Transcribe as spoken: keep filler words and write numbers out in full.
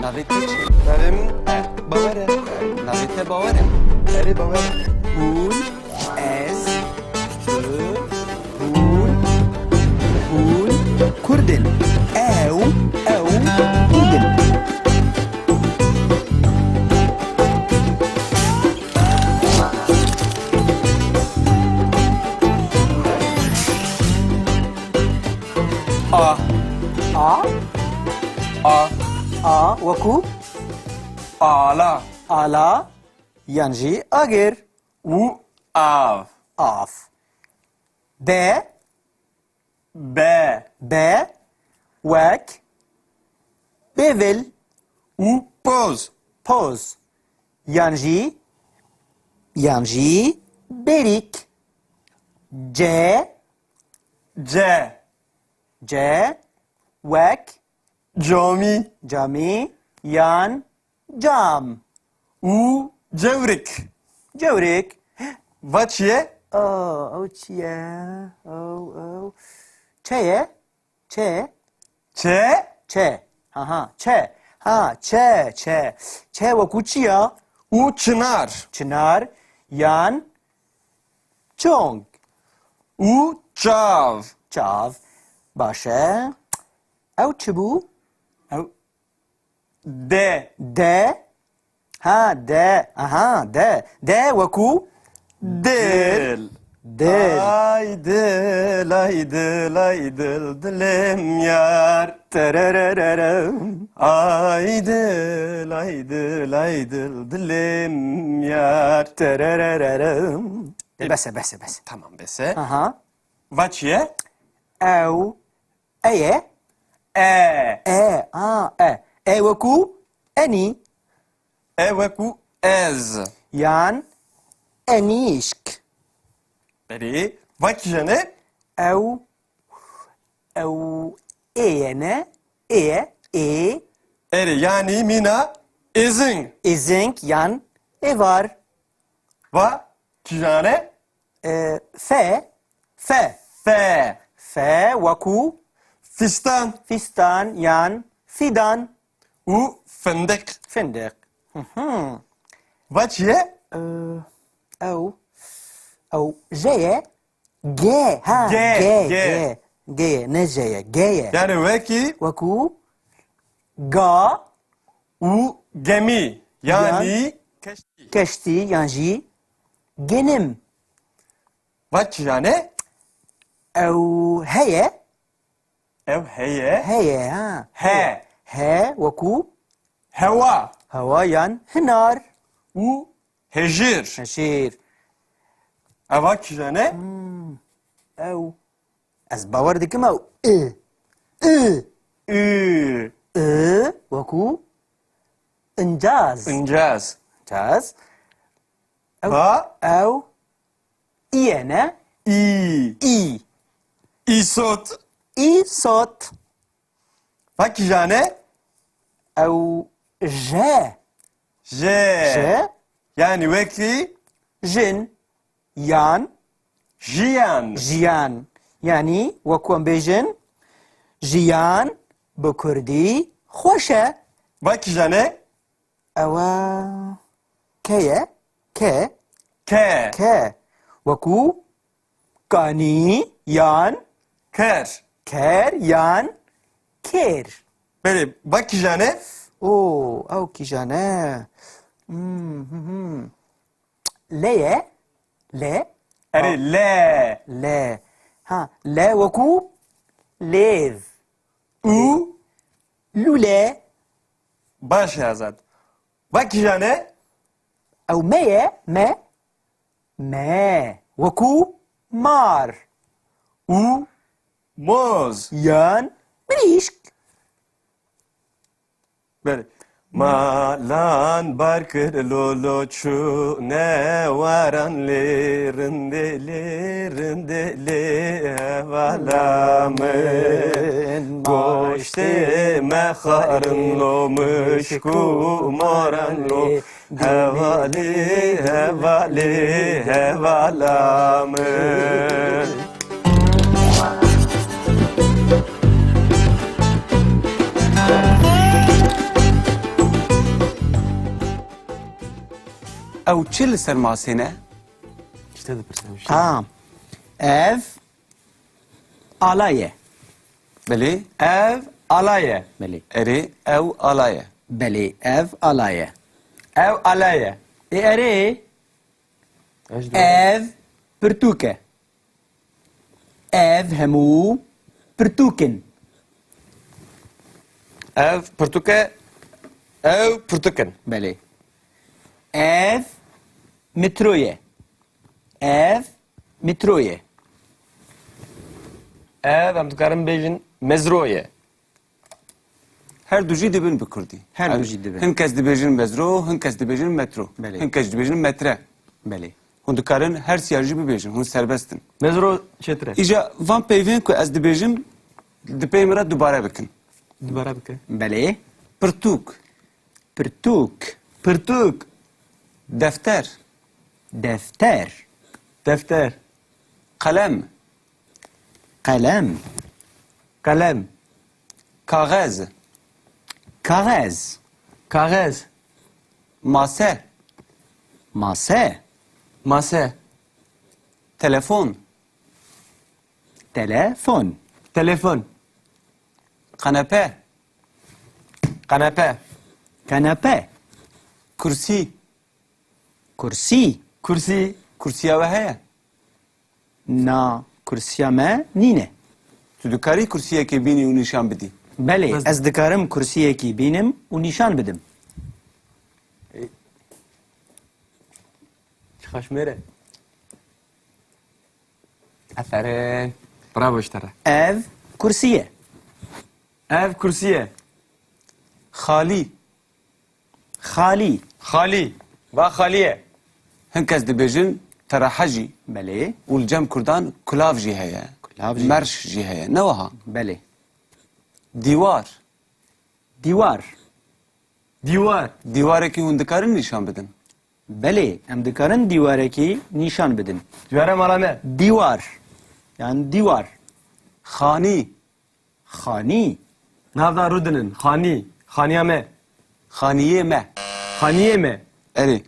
Navê te çi? Navê min Bawer e. Navê te Bawer e? Erê, Bawer e. Hûn, ez, tu, hûn, hûn Kurd in. Ew, ew Kurd in. A. A. A. A wekû? Ala. Ala, yan jî agir. Û av. Av. Be. Be. Be, wek, bêvil. Û poz. Poz. Yan jî, yan jî bêrîk. Ce. Ce. Ce, wek. Camî. Camî, yan cam. Û cewrik. Cewrik. Va çi ye? Oh, ew çi ye? Ew, ew. Çe ye? Çe? Çe? Çe. Ha, ha, çe. Ha, çe, çe. Çe wekû çi ya? Û çinar. Çinar, yan çong. Û çav. Çav. Baş e. Ew çi bû? Ew de. De. Ha, de. Aha, de. De wekû dil. Dil. Dil. Ay dil, ay dil, ay dil, dilim yar. Tererererem. Ay dil, ay dil, ay dil, dilim yar. Tererererem. De, bes e, bes e, bes e. Tamam, bes e. Aha. Va çi ye? Ew. E ye? E. E, a, e. E wekû enî. E wekû ez. Yan enîşk. Erê, va kîjan e? Ew, ew ê ye ne? Ê ye, ê. Erê, yanî mîna êzing. Êzing yan êvar. Va kîjan e? E, fe, fe. Fe. Fe wekû? Fîstan. Fîstan yan fîdan. Û findiq. Findiq. Hı hı. Va çi ye? E, ew, ew je ye. Ge, ha, Ge, ge, ge. Ge. Ge ye, ne je ye, ge ye. Yani wekî? Wekû ga. Û gemî. Yani yan keştî. Keştî yan jî genim. Va kîjan e? Ew heye. Ew heye. Heye, ha. He. He, wekû? Hewa. Hewa yan hinar. Û hejir. Hejir. Eva kîjan e? Hmm, ew. Ez bawer dikim ew. I. I. I. I, wekû? Incaz. Incaz. Incaz. Ew, ha? Ew. Î ye ne? Î. Î. Îsot. Îsot. Va kîjan e? Ew je. Je. Je. Yani wekî? Jin. Yan. Jiyan. Jiyan. Yani wekû em bêjin, jiyan bi kurdî xweş e. Va kîjan e? Ew e ke ye? Ke? Ke. Ke. Wekû kanî yan ker. Ker yan kêr. Belê, va kîjan e? Oo, ew kîjan e? Hmm, hmm, hmm. Le ye? Le? Erê, ha. Le. Le. Ha, le wekû lêv. Û? Lûle. Baş e Azad. Va kîjan e? Ew me ye, me. Me. Wekû mar. Û moz. Yan mirîşk. Belê. Malan bar kir lolo çûne waran lê rindê lê rindê lê hevala min. Goştê me xarin lo mişk û moran lo. Hevalê, hevalê, hevala min. Ew çi li ser masê ne? Ji te dipirsim, ji te. A. Ev ala ye. Belê. Ev ala ye. Belê. Erê, ew ala ye. Belê, ev ala ye. Ew ala ye. Ê erê, Ez ji ev pirtûk e. Ev hemû pirtûk in. Ev pirtûk e. Ew pirtûk in. Belê. Ev metro ye. Ev metro ye. Ev em dikarin bêjin mezro ye. Her du jî dibin bi kurdî. Her du Ev- jî dibin. Hin kes dibêjin mezro, hin kes dibêjin metro. Belê. Hin kes dibêjin metre. Belê. Hûn dikarin her siya jî bibêjin, hûn serbest in. Mezro çêtir e. Îja van peyvên ku ez dibêjim, di pey min re dubare bikin. Dubare bike. Belê. Pirtûk, Pirtûk. Pirtûk. defter, Defter. Defter. qelem, Qelem. Qelem. kaxez, Kaxez. Kaxez. mase, Mase. Mase. telefon, Telefon. Telefon. qenepe, Qenepe. Kanepe. kursî, Kursî. Kursî. Kursiya we heye? Na, kursiya me nîne. Tu dikarî kursiyekê bînî û nîşan bidî? Belê, Ez- ez dikarim kursiyekî bînim û nîşan bidim. Çi xweş mêre. Aferin. Bravo ji te re. Ev kursî ye. Ev kursî ye. Xalî, Xalî. Xalî. Va xalî ye. Hin kes dibêjin terehe jî. Belê. Û li cem kurdan kulav jî heye. Kulav jî. Merş jî heye. Ne wiha? Belê. Dîwar. Dîwar. Dîwar. Dîwarekî hûn dikarin nîşan bidin? Belê, em dikarin dîwarekî nîşan bidin. Dîwara mala me. Dîwar. Yan dîwar. Xanî. Xanî. Nav da rûdinin. Xanî. Xaniya me. Xaniyê me. Xaniyê me. Erê.